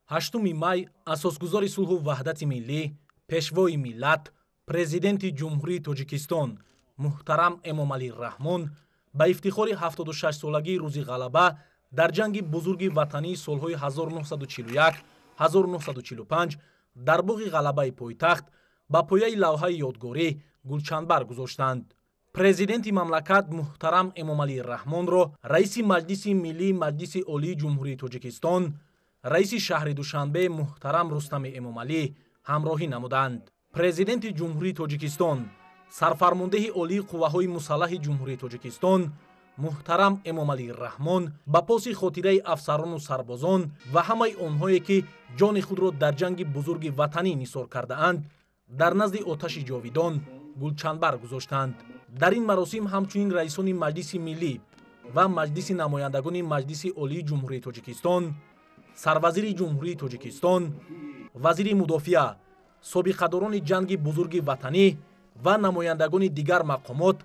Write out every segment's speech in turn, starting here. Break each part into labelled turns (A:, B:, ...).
A: 8 май асосгузори сулҳу ваҳдати миллӣ, пешвои миллат, президенти Ҷумҳурии Тоҷикистон муҳтарам Эмомалӣ Раҳмон ба ифтихори 76-солагии рӯзи ғалаба дар ҷанги бузурги ватании солҳои 1941-1945 дар боғи ғалабаи пойтахт ба пояи лавҳаи ёдгорӣ гулчанбар гузоштанд. Президенти мамлакат муҳтарам Эмомалӣ Раҳмонро раиси Маҷлиси Миллии Маҷлиси Олии Ҷумҳурии Тоҷикистон, раиси шаҳри Душанбе муҳтарам Рустами Эмомалӣ ҳамроҳӣ намуданд. Президенти Ҷумҳурии Тоҷикистон, сарфармондеҳи Олии қувваҳои мусаллаҳи Ҷумҳурии Тоҷикистон муҳтарам Эмомалӣ Раҳмон ба поси хотираи афсарону сарбозон ва ҳамаи онҳое, ки ҷони худро дар ҷанги бузурги ватанӣ нисор кардаанд, дар назди оташи ҷовидон гулчанбар гузоштанд. Дар ин маросим ҳамчунин раисони Маҷлиси Миллӣ ва Маҷлиси намояндагони Маҷлиси Олии Ҷумҳурии Тоҷикистон, сарвазири Ҷумҳурии Тоҷикистон, вазири мудофиа, собиқадорони ҷанги бузурги ватанӣ ва намояндагони дигар мақомот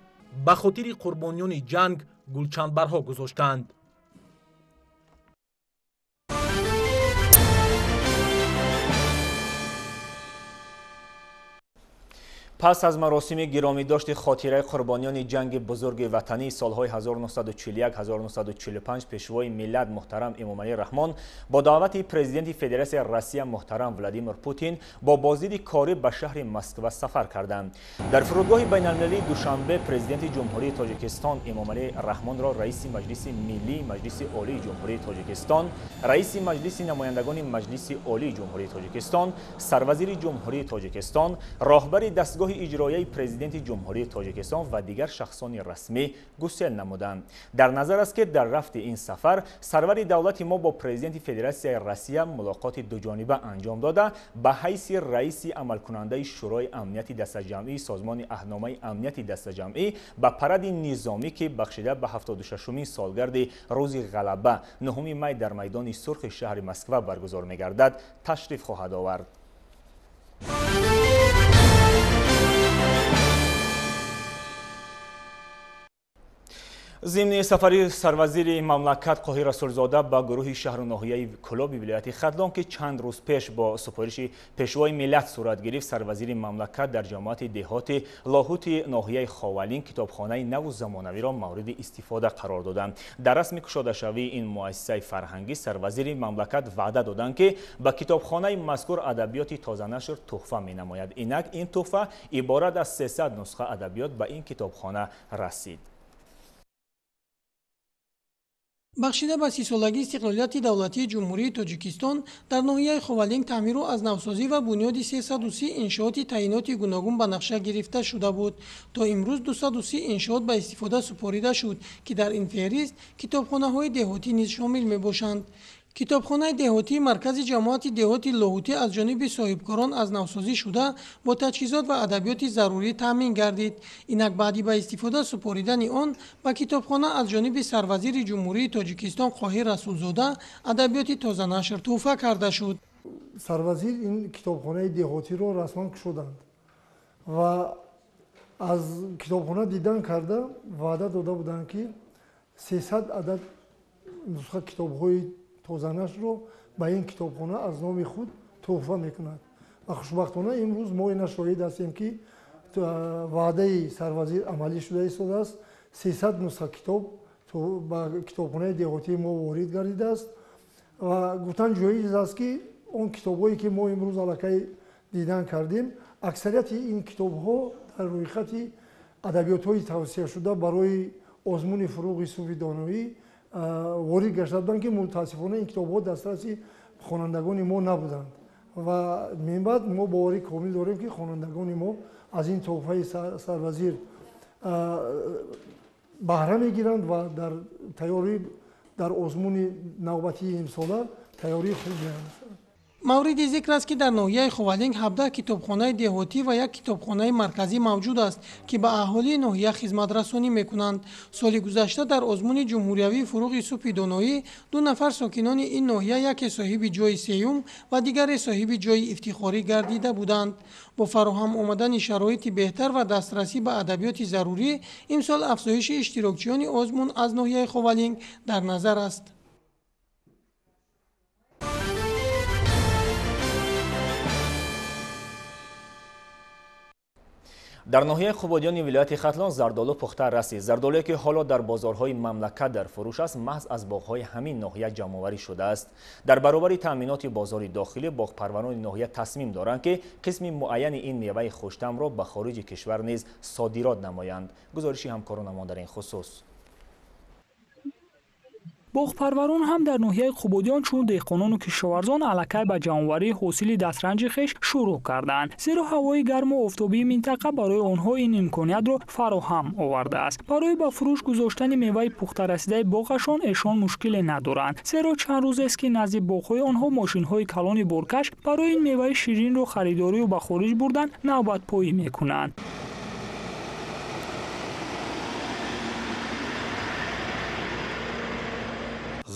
A: ба хотири қурбониёни ҷанг гулчанбарҳо гузоштанд.
B: Пас аз маросими гиромидошти хотираи қурбониёни ҷанги бузурги ватанӣ солҳои 1941-1945 пешвои миллат муҳтарам Эмомалӣ Раҳмон бо даъвати президенти Федератсияи Россия муҳтарам Владимир Путин бо боздиди корӣ ба шаҳри Москва сафар карданд. Дар фурудгоҳи байналмилалии Душанбе президенти Ҷумҳурии Тоҷикистон Эмомалӣ Раҳмонро раиси Маҷлиси Миллии Маҷлиси Олии Ҷумҳурии Тоҷикистон, раиси Маҷлиси намояндагони Маҷлиси Олии Ҷумҳурии Тоҷикистон, сарвазири Ҷумҳурии Тоҷикистон, роҳбари дастгоҳи иҷроияи президенти Ҷумҳурии Тоҷикистон ва дигар шахсони расмӣ гусел намуданд. Дар назар аст, ки дар рафти ин сафар сарвари давлати мо бо президенти Федератсияи Россия мулоқоти дуҷониба анҷом дода, ба ҳайси раиси амалкунандаи Шӯрои амнияти дастаҷамъии Созмони аҳдномаи амнияти дастаҷамъӣ ба паради низомӣ, ки бахшида ба 76-умин солгарди рӯзи ғалаба 9 май дар майдони сурхи шаҳри Москва баргузор мегардад, ташриф хоҳад овард. Зимни сафари сарвазири мамлакат Қоҳир Расулзода ба гурӯҳи шаҳру ноҳияи Кӯлоби вилояти Хатлон, ки чанд рӯз пеш бо супориши пешвои миллат сурат гирифт, сарвазири мамлакат дар ҷамоати деҳоти Лоҳути ноҳияи Ховалин китобхонаи наву замонавиро мавриди истифода қарор доданд. Дар расми кушодашавии ин муассисаи фарҳангӣ сарвазири мамлакат ваъда доданд, ки ба китобхонаи мазкур адабиёти тозанашр туҳфа менамояд. Инак ин туҳфа иборат аз 300 нусха адабиёт ба ин китобхона расид.
C: Бахшида ба 30-солагии истиқлолияти давлатии Ҷумҳурии Тоҷикистон дар ноҳияи Ховалинг таъмиру аз навсозӣ ва бунёди 330 иншооти таъиноти гуногун ба нақша гирифта шуда буд. То имрӯз 230 иншоот ба истифода супорида шуд, ки дар ин феҳрист китобхонаҳои деҳотӣ низ шомил мебошанд. Китобхонаи деҳотии маркази ҷамоати деҳоти Лоҳутӣ аз ҷониби соҳибкорон аз навсозӣ шуда бо таҷҳизот ва адабиёти зарурӣ таъмин гардид. Инак баъди ба истифода супоридани он ба китобхона аз ҷониби сарвазири Ҷумҳурии Тоҷикистон Қоҳир Расулзода адабиёти тозанашр туҳфа карда шуд.
D: Сарвазир ин китобхонаи деҳотиро расман кушоданд ва аз китобхона дидан карда ваъда дода буданд, ки 300 адад нусха китобҳои тозанашро ба ин китобхона аз номи худ туҳфа мекунад. Ва хушбахтона имрӯз мо ина шоҳид ҳастем, ки ваъдаи сарвазир амалӣ шуда истодааст. 300 нусха китоб ба китобхонаи деҳотии мо ворид гардидааст ва гуфтан ҷоиз аст, ки он китобҳое ки мо имрӯз аллакай дидан кардем, аксарияти ин китобҳо дар рӯйхати адабиётҳои тавсияшуда барои озмуни фурӯғи субҳи доноӣ ворид гашта буданд, ки мутаассифона ин китобҳо дастраси хонандагони мо набуданд ва минбаъд мо боварӣ комил дорем, ки хонандагони мо аз ин туҳфаи сарвазир баҳра мегиранд ва дар тайёрӣ дар озмуни навбатии имсола тайёрии хуб меандозанд.
C: Мавриди зикр аст, ки дар ноҳияи Ховалинг 17 китобхонаи деҳотӣ ва як китобхонаи марказӣ мавҷуд аст, ки ба аҳолии ноҳия хизматрасонӣ мекунанд. Соли гузашта дар озмуни ҷумҳуриявии фурӯғи субҳи доноӣ ду нафар сокинони ин ноҳия яке соҳиби ҷойи сеюм ва дигаре соҳиби ҷойи ифтихорӣ гардида буданд. Бо фароҳам омадани шароити беҳтар ва дастрасӣ ба адабиёти зарурӣ имсол афзоиши иштирокчиёни озмун аз ноҳияи Ховалинг дар назар аст.
B: Дар ноҳияи Қубодиёни вилояти Хатлон зардолу пухта расид. Зардолуе ки ҳоло дар бозорҳои мамлакат дар фурӯш аст, маҳз аз боғҳои ҳамин ноҳия ҷамъоварӣ шудааст. Дар баробари таъминоти бозори дохилӣ, боғпарварони ноҳия тасмим доранд, ки қисми муайяни ин меваи хуштамро ба хориҷи кишвар низ содирот намоянд. Гузориши ҳамкоронамон дар ин хусус.
E: Боғпарварон ҳам дар ноҳияи Қубодиён чун деҳқонону кишоварзон аллакай ба ҷамъоварии ҳосили дастранҷи хеш шурӯъ карданд, зеро ҳавои гарму офтобии минтақа барои онҳо ин имкониятро фароҳам овардааст. Барои ба фурӯш гузоштани меваи пухтарасидаи боғашон эшон мушкиле надоранд, зеро чанд рӯзест, ки назди боғҳои онҳо мошинҳои калони боркаш барои ин меваи ширинро харидорию ба хориҷ бурдан навбатпоӣ мекунанд.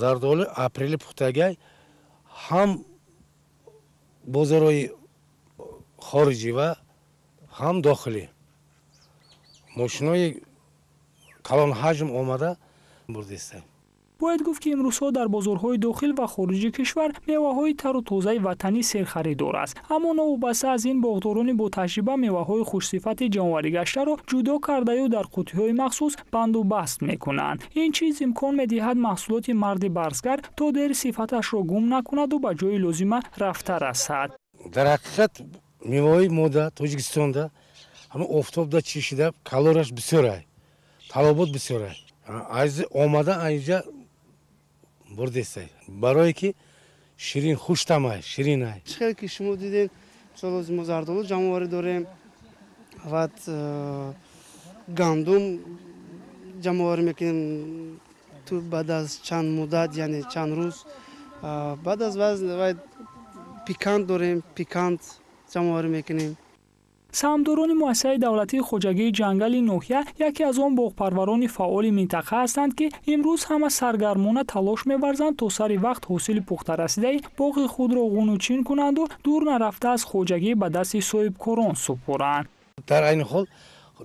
F: Зардолу апрели пухтагай ҳам бозорҳои хориҷӣ ва ҳам дохилӣ мошинои калонҳаҷм омада бурдистем.
E: Бояд гуфт, ки имрӯзҳо дар бозорҳои дохил ва хориҷи кишвар меваҳои тару тозаи ватанӣ серхаридор аст. Аммо новобаста аз ин, боғдорони ботаҷриба меваҳои хушсифати ҷамъоварӣ-гаштаро ҷудо кардаю дар қуттиҳои махсус банду баст мекунанд. Ин чиз имкон медиҳад маҳсулоти марди барзгар то дер сифаташро гум накунаду ба ҷои лозима рафта расад.
F: Дар ҳақиқат меваҳои мода Тоҷикистонда ҳама офтобда чишида калорияш бисёрай, талабот бисёрай. Аз омада инҷа бурдестай, барое ки ширин хуштамай, ширинай.
G: Чӣ хеле ки шумо дидем, мисол мо зардолу ҷамъоварӣ дорем ва гандум ҷамъоварӣ мекунем ту баъд аз чанд муддат, яъне чанд рӯз. Баъд аз пикант дорем, пикант ҷамъоварӣ мекунем.
E: Саҳмдорони муассисаи давлатии хоҷагии ҷангали ноҳия яке аз он боғпарварони фаъоли минтақа ҳастанд, ки имрӯз ҳама саргармона талош меварзанд, то сари вақт ҳосили пухтарасидаи боғи худро ғунучин кунанду дур нарафта аз хоҷагӣ ба дасти соҳибкорон супоранд.
F: Дар айни ҳол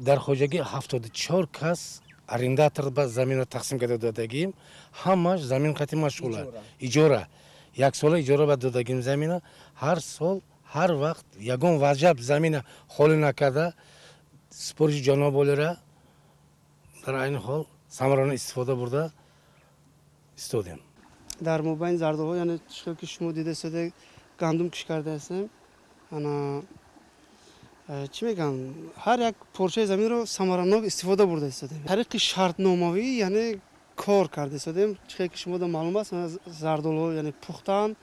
F: дар хоҷагӣ 74 кас арендатор ба заминро тақсим карда додагием. Ҳамаш замин қатӣ машғуланд. Иҷора яксола иҷора ба додагим замина. Ҳар сол, ҳар вақт ягон ваҷаб замина холӣ накарда, супориши ҷаноб олира дар айни ҳол самарона истифода бурда истодем.
G: Дар мобайни зардолҳо, яъне чӣ ки шумо дида истода, гандум кишт карда ҳастем. Ана чӣ мегӯям, ҳар як порчаи заминро самаранок истифода бурда истодем. Тариқи шартномавӣ, яъне кор карда истодем. Чӣ ки шумо маълум аст, зардолҳо яъне пухтанд,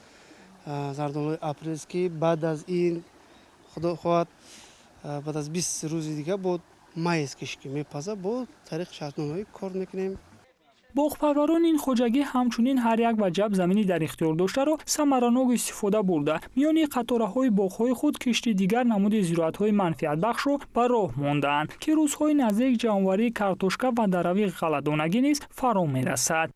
G: зардолуи апрельский. Баъд аз ин, худо хоҳад, баъд аз 20 рӯзи дига бо майский ки мепаза, бо тариқи шартномавӣ кор мекунем.
E: Боғпарварони ин хоҷагӣ ҳамчунин ҳар як ваҷаб замини дар ихтиёр доштаро самаранок истифода бурда, миёни қатораҳои боғҳои худ кишти дигар намуди зироатҳои манфиатбахшро ба роҳ мондаанд, ки рӯзҳои наздик ҷамъоварии картошка ва дарави ғалладонагӣ низ фаро мерасад.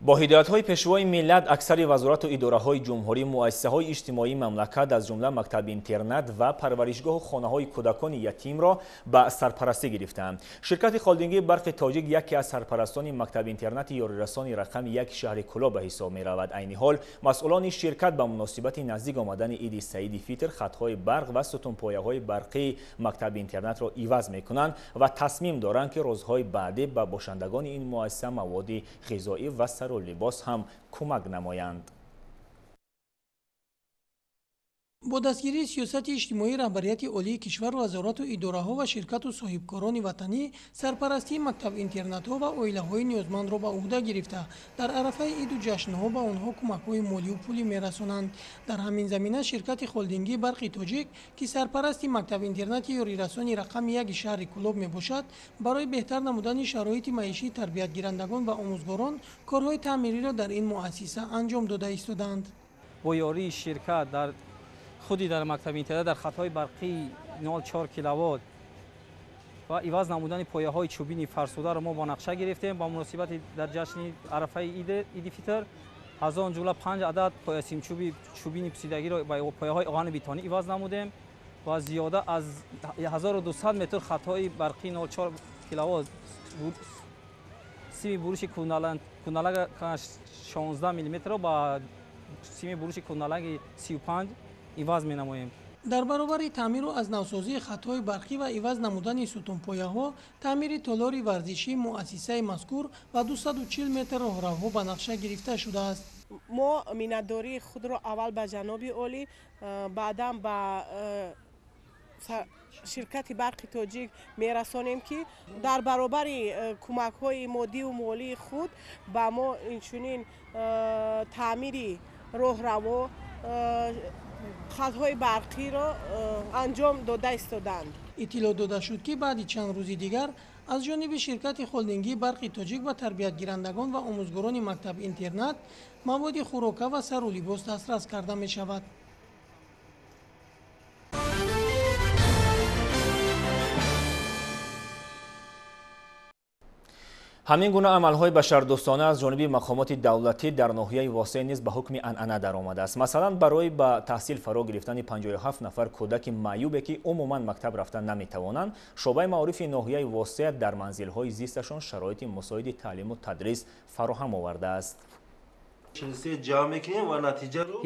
B: Бо ҳидоятҳои пешвои миллат, аксари вазорату идораҳои ҷумҳурӣ, муассисаҳои иҷтимоии мамлакат, аз ҷумла мактаби интернат ва парваришгоҳу хонаҳои кӯдакони ятимро ба сарпарастӣ гирифтаанд. Ширкати холдингии Барқи Тоҷик яке аз сарпарастони мактаби интернати ёрирасони рақами 1 шаҳри Кӯлоб ба ҳисоб меравад. Айни ҳол масъулони ширкат ба муносибати наздик омадани иди Саиди Фитр хатҳои барқ ва сутунпояҳои барқии мактаби интернатро иваз мекунанд ва тасмим доранд, ки рӯзҳои баъдӣ ба бошандагони ин муассиса маводи ғизоӣ ва сару либос ҳам кӯмак намоянд.
C: Бо дастгирии сиёсати иҷтимоии раҳбарияти олии кишвар, вазорату идораҳо ва ширкату соҳибкорони ватанӣ сарпарастии мактаб-интернатҳо ва оилаҳои ниёзмандро ба уҳда гирифта, дар арафаи иду ҷашнҳо ба онҳо кӯмакҳои молию пулӣ мерасонанд. Дар ҳамин замина ширкати холдингии Барқи Тоҷик, ки сарпарасти мактаб-интернати ёрирасони рақами 1 шаҳри Кӯлоб мебошад, барои беҳтар намудани шароити маишии тарбиятгирандагон ва омӯзгорон корҳои таъмириро дар ин муассиса анҷом дода истодаанд.
H: Бо ёрии ширкат дар худи дар мактаби интернат дар хатҳои барқии 0,4 киловатт ва иваз намудани пояҳои чӯбини фарсударо мо ба нақша гирифтем. Ба муносибати дар ҷашни арафаи иди Фитр аз он ҷумла 5 адад поясимчӯби чӯбини пусидагиро ба пояҳои оҳани бетонӣ иваз намудем ва зиёда аз 1200 метр хатҳои барқии 0,4 киловатт сими буруши куналага 16 миллиметрро ба Сими буруши кундалаги 35 иваз менамоем.
C: Дар баробари таъмиру аз навсозии хатҳои барқӣ ва иваз намудани сутунпояҳо, таъмири толори варзишии муассисаи мазкур ва 240 метр роҳравҳо ба нақша гирифта шудааст.
I: Мо миннатдории худро аввал ба ҷаноби олӣ, баъдан ба ширкати барқи тоҷик мерасонем, ки дар баробари кӯмакҳои моддиву молии худ ба мо инчунин таъмири роҳраво, хатҳои барқиро анҷом дода истоданд.
C: Иттилоъ дода шуд, ки баъди чанд рӯзи дигар аз ҷониби ширкати холдингии барқи тоҷик ба тарбиятгирандагон ва омӯзгорони мактаб-интернат маводи хӯрока ва сару либос дастрас карда мешавад.
B: Ҳамин гуна амалҳои башардӯстона аз ҷониби мақомоти давлатӣ дар ноҳияи Восеъ низ ба ҳукми анъана даромадааст. Масалан, барои ба таҳсил фаро гирифтани 57 нафар кӯдаки маъюбе, ки умуман мактаб рафта наметавонанд, шӯъбаи маорифи ноҳияи Восеъ дар манзилҳои зисташон шароити мусоиди таълиму тадрис фароҳам овардааст.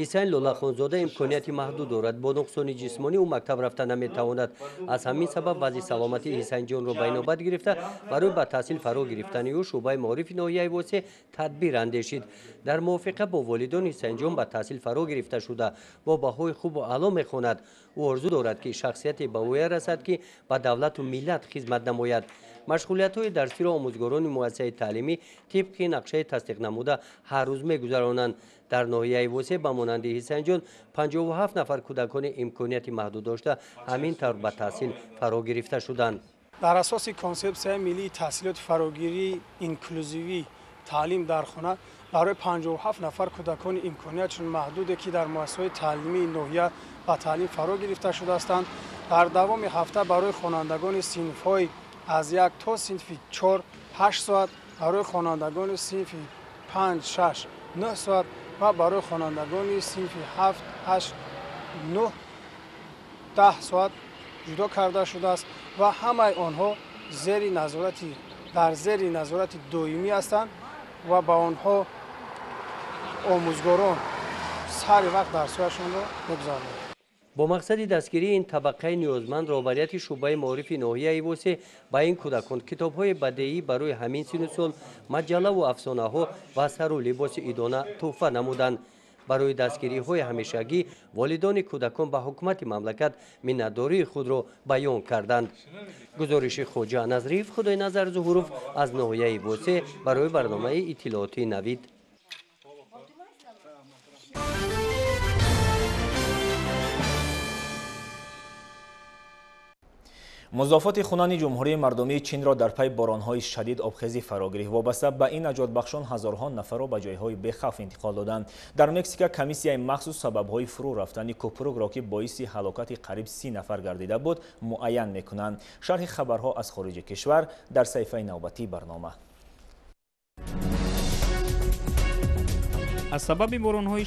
J: Ҳисайн Лолахонзода имконияти маҳдуд дорад. Бо нуқсони ҷисмонӣ ӯ мактаб рафта наметавонад. Аз ҳамин сабаб вазъи саломатии Ҳисайнҷонро ба инобат гирифта, барои ба таҳсил фаро гирифтани ӯ шӯъбаи маорифи ноҳияи Восеъ тадбир андешид. Дар мувофиқа бо волидон Ҳисайнҷон ба таҳсил фаро гирифта шуда, бо баҳои хубу аъло мехонад. Ӯ орзу дорад, ки шахсияте ба ӯя расад, ки ба давлату миллат хизмат намояд. Машғулиятҳои дарсиро омӯзгорони муассисаи таълимӣ тибқи нақшаи тасдиқнамуда ҳар рӯз мегузаронанд. Дар ноҳияи Восеъ ба монанди Ҳисайнҷон 57 нафар кӯдакони имконияти маҳдуд дошта ҳамин тавр ба таҳсил фаро гирифта шуданд.
K: Дар асоси консепсияи миллии таҳсилоти фарогирии инклюзивӣ таълим дар хона барои 57 нафар кӯдакони имкониятшон маҳдуде, ки дар муассисаҳои таълимии ноҳия ба таълим фаро гирифта шудаастанд, дар давоми ҳафта барои хонандагони синфҳои аз 1 то синфи 4 8 соат, барои хонандагони синфи 5 6 9 соат ва барои хонандагони синфи 7 8 9 10 соат ҷудо карда шудааст ва ҳамаи онҳо дар зери назорати доимӣ ҳастанд ва ба онҳо омӯзгорон сари вақт дарсҳояшонро мегузаронанд.
J: Бо мақсади дастгирии ин табақаи ниёзманд роҳбарияти шӯъбаи маорифи ноҳияи Восеъ ба ин кӯдакон китобҳои бадеӣ барои ҳамин сину сол, маҷаллаву афсонаҳо ва сару либоси идона тӯҳфа намуданд. Барои дастгириҳои ҳамешагӣ волидони кӯдакон ба ҳукумати мамлакат миннатдории худро баён карданд. Гузориши Хоҷа Назриев, Худойназар Зуҳуров аз ноҳияи Восеъ барои барномаи иттилоотии Навид.
B: Музофоти хунани Ҷумҳурии Мардумии Чинро дар пай боронҳои шадид обхезӣ фаро гирифт. Вобаста ба ин наҷотбахшон ҳазорҳо нафарро ба ҷойҳои бехавф интиқол доданд. Дар Мексика комиссияи махсус сабабҳои фурӯ рафтани кӯпрукро, ки боиси ҳалокати қариб 30 нафар гардида буд, муайян мекунанд. Шарҳи хабарҳо аз хориҷи кишвар дар саҳифаи навбатии барнома.
L: Аз сабаби боронҳои